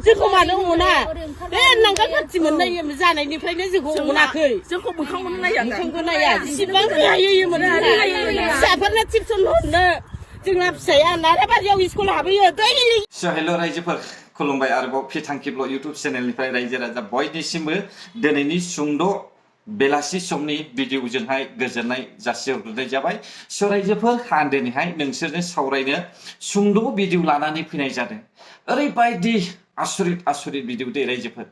जोंखौ मानो मोना बे नांगाल पार्टि मोननाय जानायनिफ्रायनो जोंखौ मोनाखै जोंखौ मोखांखौनो नाया मोखांखौ नाया जेसेबां होयोमोन फिसाफोरनो टिउसन हरनो जोंना फिसाया नाराबारियाव स्कुल हाबहैयो दैलि हेल' रायजोफोर खुलुमबाय आरोबाव फि थांखिब्ल इउटुब चेनेलनिफ्राय रायजो राजा बयनिसिमबो दिनैनि सुंद' बेलासि समनि भिडिअजोंहाय गोजोननाय जासिहरग्रोनाय जाबाय रायजोफोर आं दिनैहाय नोंसोरनो सावरायनो सुंद' भिडिअ लानानै फैनाय जादों ओरैबायदि आसरित भिडिअ दे रायजोफोर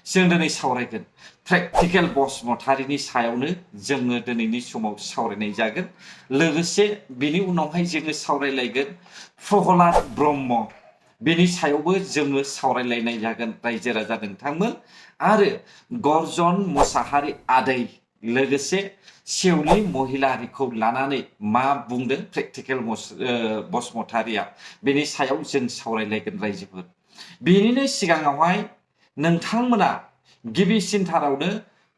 जों दिनै सावरायगोन प्रेक्टिकेल बसुमतारीनि सायावनो जोङो दिनैनि समाव सावरायनाय जागोन लोगोसे बिनि उनावहाय जोङो सावरायलायगोन प्रहलाद ब्रह्म बेनि सायावबो जोङो सावरायलायनाय जागोन रायजो राजा नोंथांमोन आरो गर्जन मोसाहारि आदै लोगोसे सेवलि महिलारिखौ लानानै मा बुंदों प्रेक्टिकेल बसुमतारीया बेनि सायाव जों सावरायलायगोन रायजोफोर बेनिनो सिगाङावहाय नोंथांमोना गिबिसिनथारावनो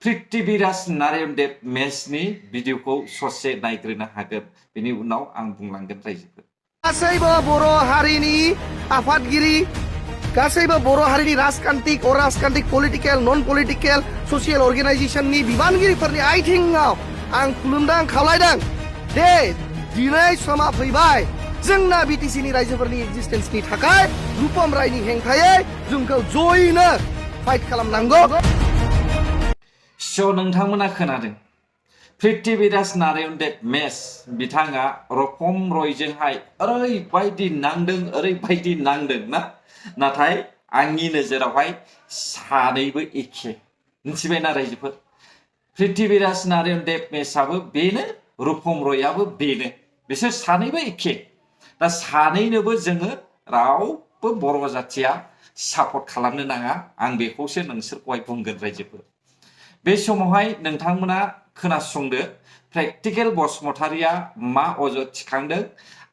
पृथ्वीराज नारायण देव मेसनि भिडिअखौ ससे नायग्रोनो हागोन बेनि उनाव आं बुंलांगोन रायजोफोर गासैबो बर' हारिनि आफादगिरि गासैबो बर' हारिनि राजखान्थिक अराजखान्थिक पलिटिकेल नन पलिटिकेल ससियेल अर्गेनाइजेशननि बिबानगिरिफोरनि आथिङाव आं खुलुमदों खावलायदों दे दिनै समा फैबाय जोंना बिटिसिनि रायजोफोरनि एक्जिस्टेन्सनि थाखाय रुपम रायनि हेंथायै जोंखौ जयैनो फाइट खालामनांगौ नोंथांमोना खोनादों पृथ्वीराज नारायण देव मेस बिथाङा रुपम रयजोंहाय ओरैबायदि नांदों ना नाथाय आंनि नोजोरावहाय सानैबो एखे मिथिबायना रायजोफोर पृथ्वीराज नारायण देव मेसाबो बेनो रुपम रयाबो बेनो बिसोर सानैबो एखे दा सानैनोबो जोङो रावबो बर' जाथिया सापर्ट खालामनो नाङा आं बेखौसो नोंसोरखौहाय बुंगोन रायजोफोर बे समावहाय नोंथांमोना खोनासंदो प्रेक्टिकेल बसुमतारीया मा अजद थिखांदों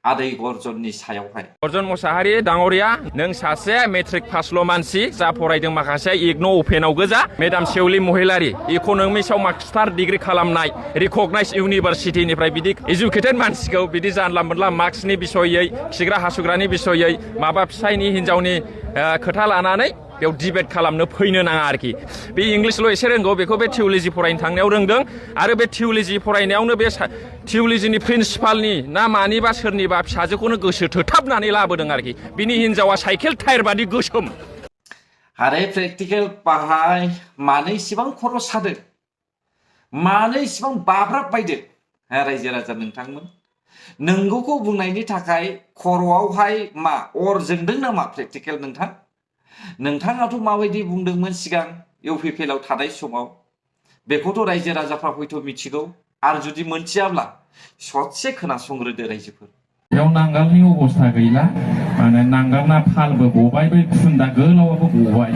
आदै गर्जननि सायावहाय गर्जन मोसाहारि दाङरिया नों सासे मेट्रिक पासल' मानसि जा फरायदों माखासे इग्न' अपेनाव गोजा मेडाम सेवलि महिलारि इक'नमिक्सआव मास्टार डिग्री खालामनाय रिकगनाइज इउनिभारसिटिनिफ्राय बिदि एजुकेटेड मानसिखौ बिदि जानला मोनला मार्क्सनि बिसयै खिग्रा हासुग्रानि बिसयै माबा फिसायनि हिनजावनि खोथा लानानै बेयाव डिबेट खालामनो फैनो नाङा आरोखि बे इंलिशल' एसे रोंगौ बेखौ बे थिउल'जि फरायनो थांनायाव रोंदों आरो बे थिउल'जि फरायनायावनो बे थिउल'जिनि प्रिन्सिपालनि ना मानिबा सोरनिबा फिसाजोखौनो गोसो थोथाबनानै लाबोदों आरोखि बिनि हिनजावा साइकेल टायार बादि गोसोम आरे प्रेक्टिकेल बाहाय मानो इसिबां खर' सादों मानो इसिबां बाब्राब बायदों रायजो राजा नोंथांमोन नंगौखौ बुंनायनि थाखाय खर'आवहाय मा अर जोंदों नामा प्रेक्टिकेल नोंथाङाथ' माबायदि बुंदोंमोन सिगां इउपिपिएलआव थानाय समाव बेखौथ' रायजो राजाफ्रा हयथ' मिथिगौ आरो जुदि मोनथियाब्ला ससे खोनासंग्रोदो रायजोफोर बेयाव नांगालनि अबस्था गैला माने नांगालना फालबो गबाय बै खुन्दा गोलावाबो गबाय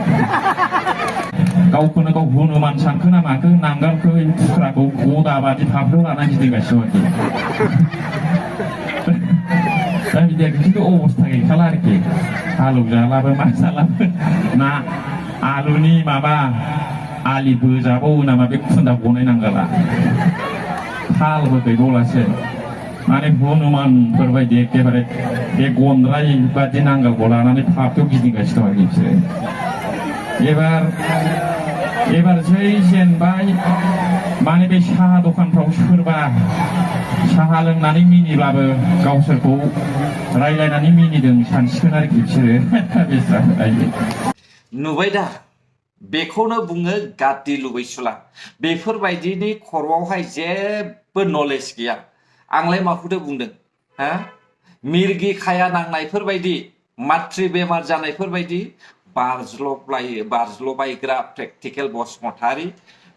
गावखौनो गाव हनुमान सानखो ना माखो नांगालखौ थुख्राखौ गदा बादि फाफ्लियाव लानानै गिदिंगासिनो दा बिदिया खिन्थु अबस्था गैखाला आरोखि आलु जालाबो मा जालाबो ना आलुनि माबा आलि बोजाबावो नामा बे खुन्दा गनाय नांगाला फालबो गैबावलासो माने हनुमानफोर बायदि एखेबारे बे गनद्राय बादि नांगालखौ लानानै फाफ्लियाव गिदिंगासिनो दं आरोखि बिसोरो एबार जै जेनबाय माने बे साहा दखानफ्राव सोरबा साहा लोंनानै मिनिब्लाबो गावसोरखौ रायलायनानै मिनिदों सानसिगोन आरोखि बिसोरो नुबाय दा बेखौनो बुङो गाद्दि लुबैसुला बेफोरबायदिनि खर'आवहाय जेबो नलेज गैया आंलाय माखौथो बुंदों हा मिरगि खाया नांनायफोरबायदि माथ्रि बेमार जानायफोरबायदि बारज्ल'बायग्रा प्रेक्टिकेल बसुमतारी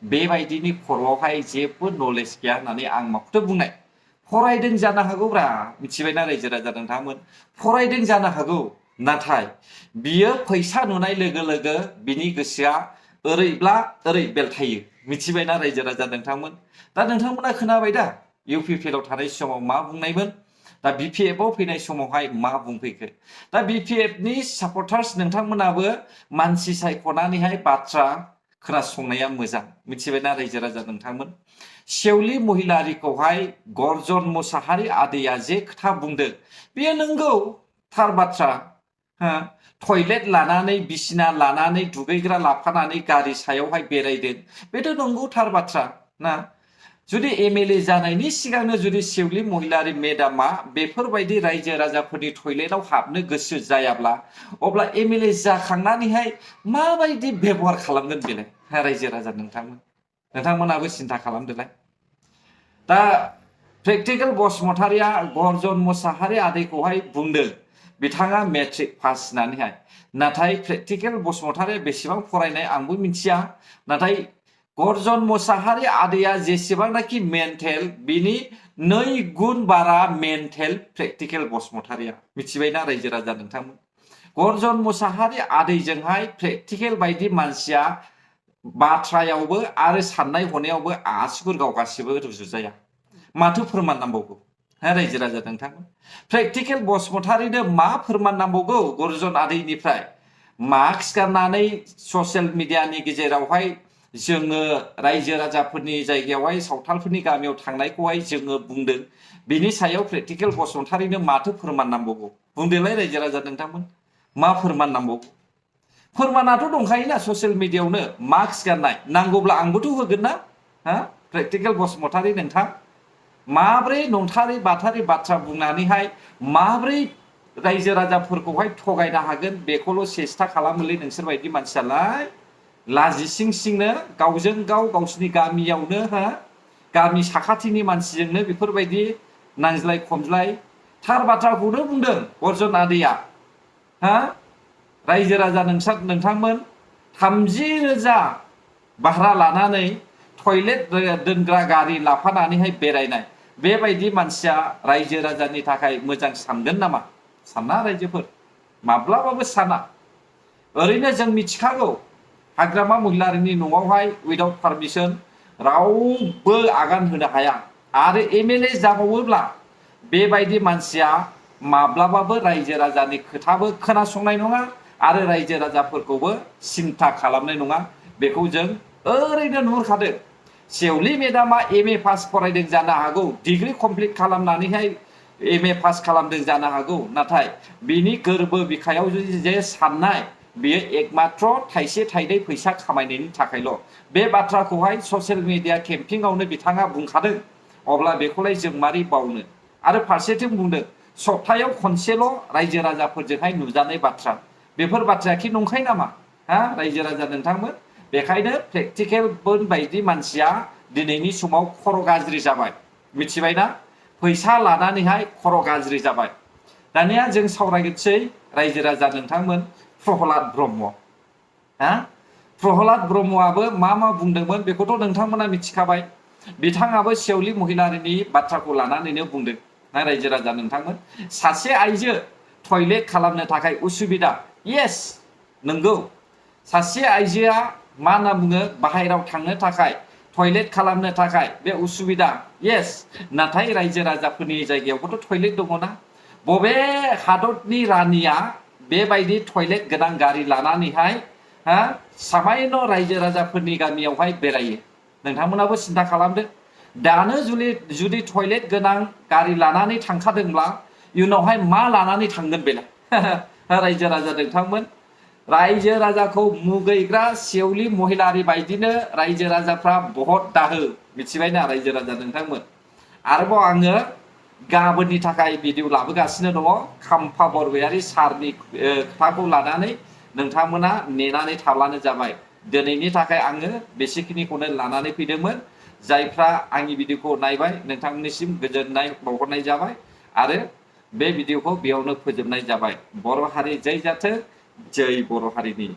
बेबायदिनि खर'आवहाय जेबो नलेज गैया होननानै आं माखौथो बुंनाय फरायदों जानो हागौब्रा मिथिबायना रायजो राजा नोंथांमोन फरायदों जानो हागौ नाथाय बियो फैसा नुनाय लोगो लोगो बिनि गोसोआ ओरैब्ला ओरै बेलथायो मिथिबायना रायजो राजा नोंथांमोन दा नोंथांमोना खोनाबाय दा इउपिपिएलआव थानाय समाव मा बुंनायमोन दा बिपिएफआव फैनाय समावहाय मा बुंफैखो दा बिपिएफनि सापर्टार्स नोंथांमोनाबो मानसि सायख'नानैहाय बाथ्रा खोनासंनाया मोजां मिथिबायना रायजो राजा नोंथांमोन सेवलि महिलारिखौहाय गर्जन मोसाहारि आदैया जे खोथा बुंदों बेयो नंगौ थार बाथ्रा टयलेट लानानै बिसिना लानानै दुगैग्रा लाफानानै गारि सायावहाय बेरायदों बेथ' नंगौथार बाथ्रा ना जुदि एमएलए जानायनि सिगांनो जुदि सेवलि महिलारि मेडामा बेफोरबायदि रायजो राजाफोरनि टयलेटाव हाबनो गोसो जायाब्ला अब्ला एमएलए जाखांनानैहाय माबायदि बेबहार खालामगोन बेलाय रायजो राजा नोंथांमोनाबो सिन्था खालामदोलाय दा प्रेक्टिकेल बसुमतारिया गर्जन मोसाहारि आदैखौहाय बुंदों बिथाङा मेट्रिक पास होननानैहाय नाथाय प्रेक्टिकेल बसुमतारिया बेसेबां फरायनाय आंबो मिथिया नाथाय गर्जन मोसाहारि आदैया जेसेबांनाखि मेन्टेल बिनि 2 गुन बारा मेन्टेल प्रेक्टिकेल बसुमतारिया मिथिबायना रायजो राजा नोंथांमोन गर्जन मोसाहारि आदैजोंहाय प्रेक्टिकेल बायदि मानसिया बाथ्रायावबो आरो साननाय हनायावबो आसुगुर गावगासिबो रुजुजाया माथो फोरमान नांबावगौ रायजो राजा नोंथांमोन प्रेक्टिकेल बसुमतारिनो मा फोरमान नांबावगौ गर्जन आदैनिफ्राय मास्क गाननानै ससियेल मिडियानि गेजेरावहाय जोङो रायजो राजाफोरनि जायगायावहाय सावथालफोरनि गामियाव थांनायखौहाय जोङो बुंदों बिनि सायाव प्रेक्टिकेल बसुमतारिनो माथो फोरमान नांबावगौ बुंदोलाय रायजो राजा नोंथांमोन मा फोरमान नांबावगौ फोरमानाथ' दंखायोना ससियेल मिडियायावनो मास्क गाननाय नांगौब्ला आंबोथ' होगोन ना प्रेक्टिकेल बसुमतारि नोंथां माब्रै नंथारै बाथारि बाथ्रा बुंनानैहाय माब्रै रायजो राजाफोरखौहाय थगायनो हागोन बेखौल' सेस्था खालामोलै नोंसोर बायदि मानसियालाय लाजिसिं सिंनो गावजों गाव गावसिनि गामियावनो गामि साखाथिनि मानसिजोंनो बेफोरबायदि नांज्लाय खमज्लाय थार बाथ्राखौनो बुंदों गर्जन आदैया रायजो राजा नोंथांमोन 30,000 भारा लानानै टयलेट दोनग्रा गारि लाफानानैहाय बेरायनाय बेबायदि मानसिया रायजो राजानि थाखाय मोजां सानगोन नामा साना रायजोफोर माब्लाबाबो साना ओरैनो जों मिथिखागौ हाग्रामा महिलारिनि न'आवहाय उइदाउट पारमिसन रावबो आगान होनो हाया आरो एमएलए जाबावोब्ला बेबायदि मानसिया माब्लाबाबो रायजो राजानि खोथाबो खोनासंनाय नङा आरो रायजो राजाफोरखौबो सिन्था खालामनाय नङा बेखौ जों ओरैनो नुहुरखादों सेवलि मेडामा एमए पास फरायदों जानो हागौ डिग्री कमप्लिट खालामनानैहाय एमए पास खालामदों जानो हागौ नाथाय बिनि गोरबो बिखायाव जे साननाय बियो एकमात्र थाइसे थाइनै फैसा खामायनायनि थाखायल' बे बाथ्राखौहाय ससियेल मिडिया केम्पिंआवनो बिथाङा बुंखादों अब्ला बेखौलाय जों मारै बावनो आरो फारसेथिं बुंदों सप्तायाव खनसेल' रायजो राजाफोरजोंहाय नुजानाय बाथ्रा बेफोर बाथ्राया कि नंखाय नामा रायजो राजा नोंथांमोन बेखायनो प्रेक्टिकेल बायदि मानसिया दिनैनि समाव खर' गाज्रि जाबाय मिथिबायना फैसा लानानैहाय खर' गाज्रि जाबाय दानिया जों सावरायगोनसै रायजो राजा नोंथांमोन प्रहलाद ब्रह्म प्रहलाद ब्रह्मआबो मा बुंदोंमोन बेखौथ' नोंथांमोना मिथिखाबाय बिथाङाबो सेवलि महिलारिनि बाथ्राखौ लानानैनो बुंदों रायजो राजा नोंथांमोन सासे आइजो टयलेट खालामनो थाखाय उसुबिदा येस नंगौ सासे आइजोआ मा होनना बुङो बाहेराव थांनो थाखाय टयलेट खालामनो थाखाय बे उसुबिदा येस नाथाय रायजो राजाफोरनि जायगायावबोथ' टयलेट दङना बबे हादरनि रानिया बेबायदि टयलेट गोनां गारि लानानैहाय सामायन' रायजो राजाफोरनि गामियावहाय बेरायो नोंथांमोनाबो सिन्था खालामदो दानो जुदि टयलेट गोनां गारि लानानै थांखादोंब्ला इयुनावहाय मा लानानै थांगोन बेलाय रायजो राजा नोंथांमोन रायजो राजाखौ मुगैग्रा सेवलि महिलारि बायदिनो रायजो राजाफ्रा बहुत दाहो मिथिबायना रायजो राजा नोंथांमोन आरोबाव आङो गाबोननि थाखाय भिडिअ लाबोगासिनो दङ खाम्फा बरगयारि सारनि खोथाखौ लानानै नोंथांमोना नेनानै थाब्लानो जाबाय दिनैनि थाखाय आङो बेसेखिनिखौनो लानानै फैदोंमोन जायफ्रा आंनि भिडिअखौ नायबाय नोंथांमोननिसिम गोजोननाय बावहरनाय जाबाय आरो बे भिडिअखौ बेयावनो फोजोबनाय जाबाय बर' हारि जै जाथों जै बर' हारिनि